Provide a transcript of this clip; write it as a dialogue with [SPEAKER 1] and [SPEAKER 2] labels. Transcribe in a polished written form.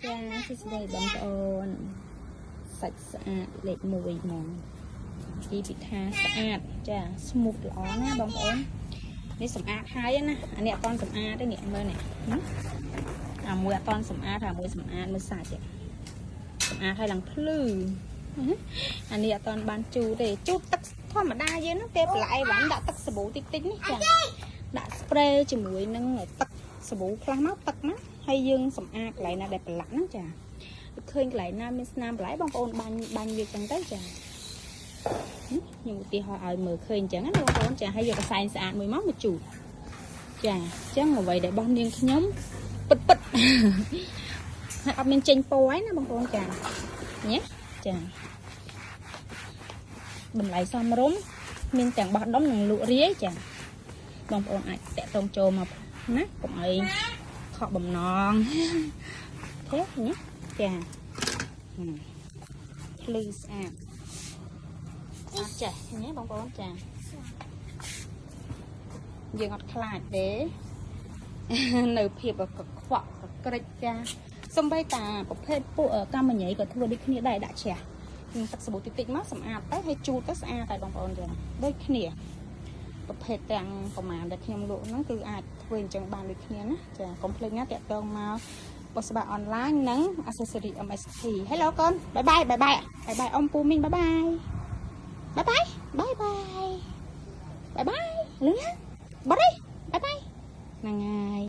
[SPEAKER 1] ចាសួស្តីបងប្អូនសាច់ស្អាតលេខ1ហ្មងជីពិថាស្អាតចា smooth ល្អណាបងប្អូននេះសម្អាតហើយណាអានេះអត់តសម្អាតទេនេះមើលនេះអាមួយអត់តសម្អាតអាមួយសម្អាតមើលសាច់សម្អាតហើយឡើងភ្លឺអានេះអត់តបានជូតទេជូតទឹកធម្មតាយើងហ្នឹងគេបន្លែវ៉ាន់ដាក់ទឹកសាប៊ូតិចតិចនេះចាដាក់ spray ជាមួយនឹងទឹកសាប៊ូខ្លះមកទឹកណាហើយយើងសម្អាតកន្លែងណាដែលប្រឡាក់ហ្នឹងចាឃើញកន្លែងណាមានស្នាមបន្លែបងប្អូនបាញ់បាញ់វាចឹងទៅចាខ្ញុំឧទាហរណ៍ឲ្យមើលឃើញអញ្ចឹងណាបងប្អូនចាហើយយកកសែងស្អាតមួយមកមកជូតចាអញ្ចឹងអ្វីដែលរបស់នាងខ្ញុំពិតពិតហើយអត់មានចេញពណ៌ឯណាបងប្អូនចាញ៉េចាតម្លៃសមរម្យមានទាំងបោះដុំនិងលក់រាយចាបងប្អូនអាចតាក់ទងចូលមកណាកុំឲ្យខកបំណងទេនេះចាភ្លឺស្អាតអត់ចេះញ៉េបងប្អូនចាយើងអត់ខ្លាចទេនៅភាពកខ្វក់កក្រិចចាសំបីតាប្រភេទពួកកម្មញ៉ៃក៏ធ្វើដូចគ្នាដែរដាក់ជ្រះនឹងទឹកសាប៊ូតិចតិចមកសម្អាតទៅហើយជូតទៅស្អាតហើយបងប្អូនចាដូចគ្នាប្រភេទទាំងប្រមាណដែលខ្ញុំលក់ហ្នឹងគឺអាចធ្វើអញ្ចឹងបានដូចគ្នាណាចាកុំភ្លេចណាតាក់ទងមកបុស្បាអនឡាញនិង accessory MST Hello កូន bye bye bye bye bye bye អ៊ំពូមីង bye bye bye bye bye bye bye bye លឿនបាត់ទេ bye bye ហ្នឹងហើយ។